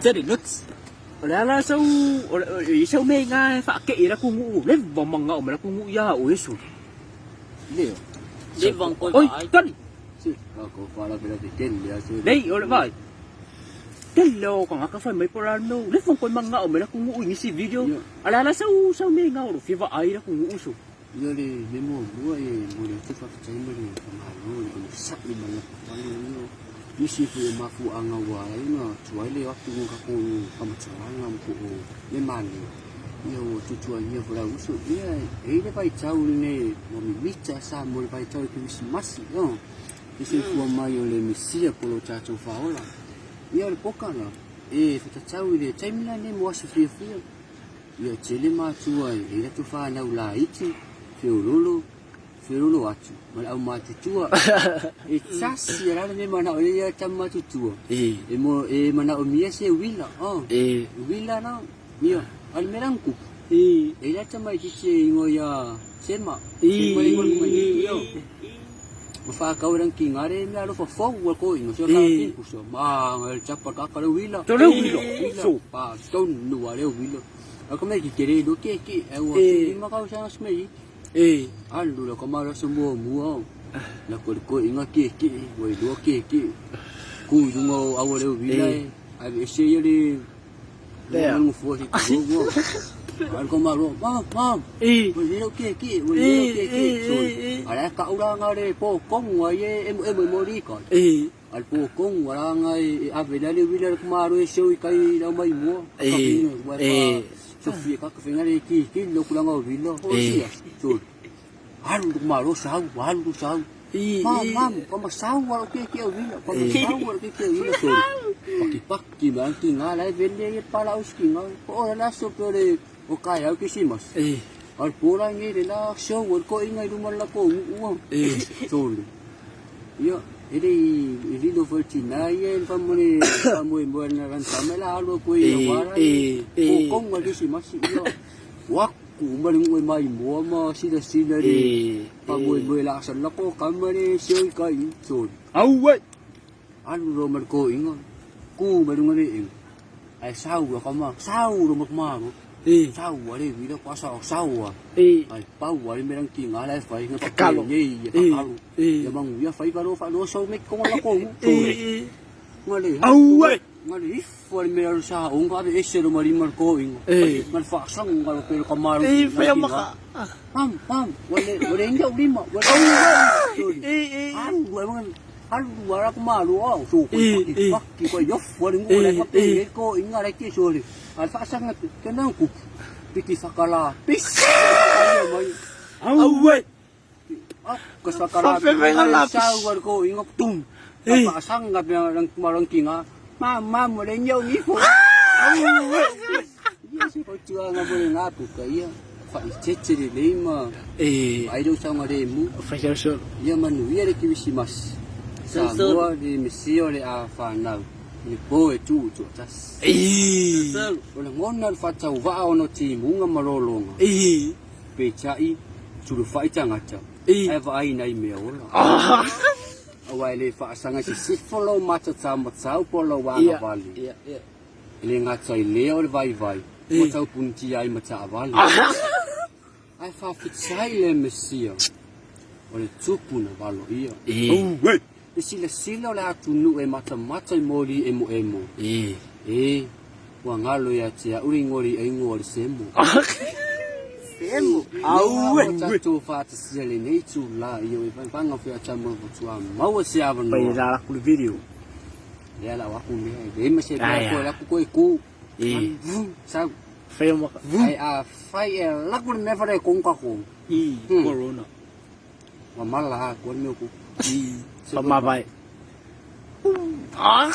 30 nuts. O le a la sau o le sau mea ina e faakei ai le atunuu leva manao mai le atunuu ia au e sui. Leo. Leva ona toe Oi, vaai. tali. Si, ko faalavelave tele aso. Lei, o le vaai. Tele o tagata fai mai po o le a le mea ua leva ona toe manao mai le atunuu i nisi video. A o le a la sau sau mea ina o lo o fia vaai le atunuu sui. Ia le mea muamua e momoli atu le faafetai ma le faamalo i le onosai ma le lavapapale ia o nisi foi o mafuaaga ua ala ai ona tuai le o atu i tatou faamatalaga po o le Malo ia ua tuatuagia foi le auuso. Ia e i ai le vaitau lenei ua mimita Samoa i le vaitau o le Kerisimasi le soifua mai o le Mesia po o lo tatou Faaola. Ia o le poka la e fatatau i le taimi lenei mo aso fiafia. Ia tele matua e i ai latou fanau laiti, feololo, feololo atu ma le aumatutua. E tasi la le mea manao ai ia tama matutua. E mo e manaomia se uila, oh. Uila la, ia, a le mea la na tupu. E i ai la tamaitiiti e igoa ia Sema. Sema e igoa le tamaitiiti, oh. Ma whakau e rangi ki ngā re mea alofa fou ua ko ingo sio ka pinku so ma nga le chapa ka ka le wila To le wila so pa tonu a le wila a ko me ki kere lo ke ke e ua e ma ka usanga sme i e alu la ka ma so mua mua la ko ko inga ke ke ua i lo ke ke ku i lunga o aua le wila e a e se ia le Lea. Nga fua si tu Al ko ma ro ma ma E. Ua le ke ke ua le ke ke so ala ka ura nga le po kong wa ye e mo e mo ri ka E. al po kong wa nga e ave la le wila ko ma ro e seu i kai la mai mo E. E. So fi ka ka finga le ki ki lo kula nga wila o E. sia so alu ko ma ro sau alu sau E. Ma ma ko ma sau wa ke ke wila ko ma sau wa ke ke wila so paki paki ma ki nga la vele e pala uski nga o la so pere o kai au kisimas E. Al pula ngi le la show wal ko inga i luma la ko ua. E. Sole. Ia, e le i lilo foi tina ia e fa mo le fa mo mo na ran ta me la alu ko i E, wara. e, e. Ko konga kisi masi ia. Waku ma le ngui mai mo ma sila sila le. E. Fa mo mo la sa la ko ka ma le show i kai sole. Au ai. Alu ro ma ko inga. Ku ma lunga le inga. Ai sau ka ma sau ro ma ma ro. E. Sau le wila kwa sa sau. E. Ai pau ai me rang ki nga lai fai nga Kakalo. nei ya E. kakalo. E. Ya mangu ya fai karo fa lo so me ko la ko. E. Nga le. Au ai. Nga le if wa me ro sa un ka be ese ro mari mar ko ingo. E. Nga fa sang nga lo pero kamaro. E fai maka. Pam pam wa le wa le inga ulima. Wa le. E. E. Alu wa nga alu wa ra ko maru o so ko E, e. pa ki ko yof wa le ngo le E, fa pe e. ko inga le ki so le. Al fa sang ke nang ku. Piki fakala. Pis. Mai. Au ai. Ah, ko sa kala. Whawhenga lapis. Sa war ko inga tum. Eh. Pa sang nga rang marang kinga. Ma ma mo le nyau ni fo. Ia se ko tua nga mo le nga pu ka ia. Fa i tete le le ma. E. Ai do sa nga le mu. Fai sau so. Ia manu ia le Kirisimasi. Sa moa le Mesia le a whanau. Le po e tu tu tas. E. O le ngona le whatau waa ono ti munga malolonga. E. Pe chai sulufa'i tagata E. ae vaaina i mea ola auā e lē faasaga i sisifo lou matatā matau po o lou Ia. agavale Ia. Ia. e lē gata i lea o le vaivai E. ua taupunitia ai ma taavale ae faafetai le Mesia o le tupu na valoia E. Au ai. le silasila o le atunuu e matamata i moli emoemo E. e ua galo ia te a'u le igoa li'aiga o le Semo. Semo. Au ai. Tatou faatasia lenei tulā ia e vaevaega featama fatua maua se Pai avanoa. la la ku le video. Lea la aku mea e le ma se Ai, mea ko ai. la ku ko e ku. E. Sau Fai maka. ai a fai e la ku le mea fare ko ka ko. E. Hmm. Corona. Wa mala ko le mea ku. E. Fa ma vai. Ah.